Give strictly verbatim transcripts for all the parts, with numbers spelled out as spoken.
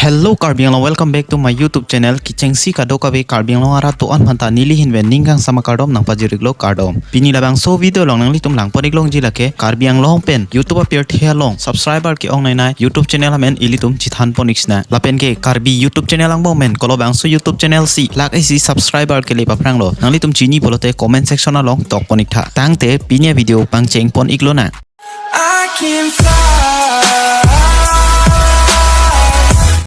Hello Karbi Anglong, welcome back to my YouTube channel. Kechengsi kadokave Karbi Anglong arat do-an aphanta neli ahin pen ning kangsam akardom nangpajir-iklo, kardom. Pini labangso video along nanglitum langpon-ik longji lake Karbi Anglong pen YouTube apirthe along subscriber ke-ongnei nei YouTube channel amen ilitum chethanpon-ik sinang. Lapen ke Karbi YouTube channel angbong pen kolobangso YouTube channel si lakh isi subscriber kelep aphranglo, nanglitum chini pulote comment section along tokpon-ik tha. Tangte pini avideo pangchengpon-ik lonang. I can fly.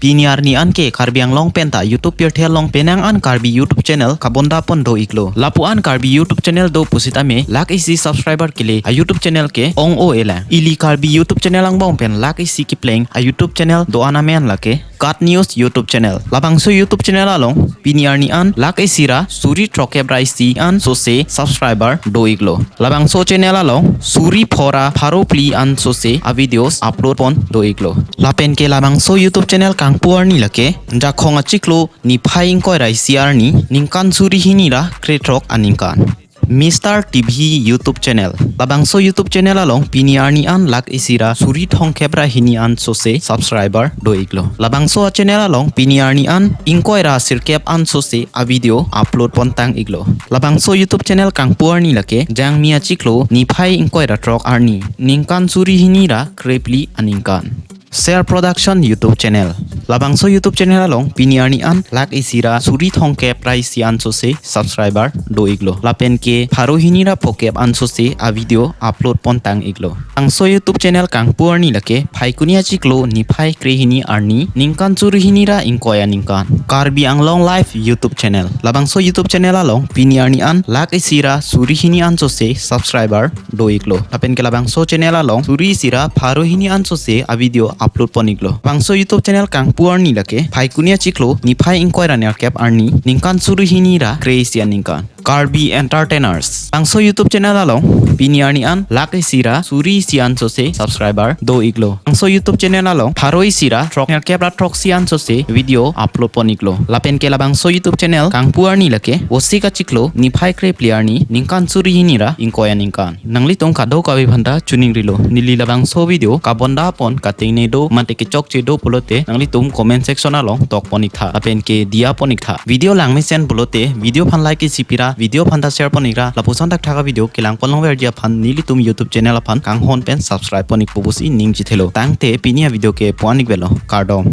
Pini arni an ke Karbi Anglong pen ta YouTube pirthe along penang an Karbi YouTube channel kabondapon do-iklo. Lapu-an Karbi YouTube channel do pusitame lakh isi subscriber kele a YouTube channel ke ong-o-elang. Ili Karbi YouTube channel angbong pen lakh isi kepleng a YouTube channel do-an amen lake Kat News YouTube channel. Labangso YouTube channel along pini arni an lakh isi ra suri throkkep ra isi an sose subscriber do-iklo. Labangso channel along suri pho ra pharo phli an sose a videos upload pon do-iklo. Lapen ke labangso YouTube channel kangpu arni lake Jakhong achiklo niphai ingkoi ra isi arni ningkan suri hini ra krethrok aningkan. Mister T V YouTube channel. Labangso YouTube channel along pini arni an lakh isi ra suri thomkep ra hini an sose subscriber do-iklo. Labangso a channel along pini arni an ingkoi ra sirkep an sose a video upload pon tang-iklo. Labangso YouTube channel kangpu arni lake Jangmi achiklo niphai ingkoi ra throk arni ningkan suri hini ra krephli aningkan. Share Production YouTube channel. Labangso YouTube channel along pini arni an lakh isi ra suri thomkep ra isi an sose subscriber do-iklo. Lapen ke pharo hini ra phokep an sose a video upload pon tang-iklo. Labangso YouTube channel kangpu arni lake Phaikuni achiklo niphai krehini arni ningkan suri hini ra ingkoi aningkan. Karbi Anglong Live YouTube channel. Labangso YouTube channel along pini arni an lakh isi ra suri hini an sose subscriber do-iklo. Lapen ke labangso channel along suri isi ra pharo hini an sose a video upload pon-iklo. Labangso YouTube channel kangpu arni lake Phaikuni achiklo niphai ingkoi ra nerkep arni ningkan suri hini ra kre isi aningkan. Karbi Entertainers. Labangso YouTube channel along pini arni an lakh isi ra suri isi an sose subscriber do-iklo. Labangso YouTube channel along pharo isi ra throk nerkep ra throksi an sose video upload pon-iklo. Lapen ke labangso YouTube channel kangpu arni lake Vosik achiklo niphai krephli arni ningkan suri hini ra ingkoi aningkan. Nanglitum kadokave aphanta choningrilo. Neli labangso video kabondapon katengne do mate kechokche do pulote nanglitum comment section along tokpon-ik tha. Lapen ke diya pon-ik tha. Video langmesen pulote video aphan like isi pira, video aphan ta share pon-ik ra. Lapuson thakthak a video kelang pon longverji aphan nelitum YouTube channel aphan kanghon pen subscribe pon-ikpo pusi ning chethelo. Tangte pini a video ke pu-an-ik velo. Kardom.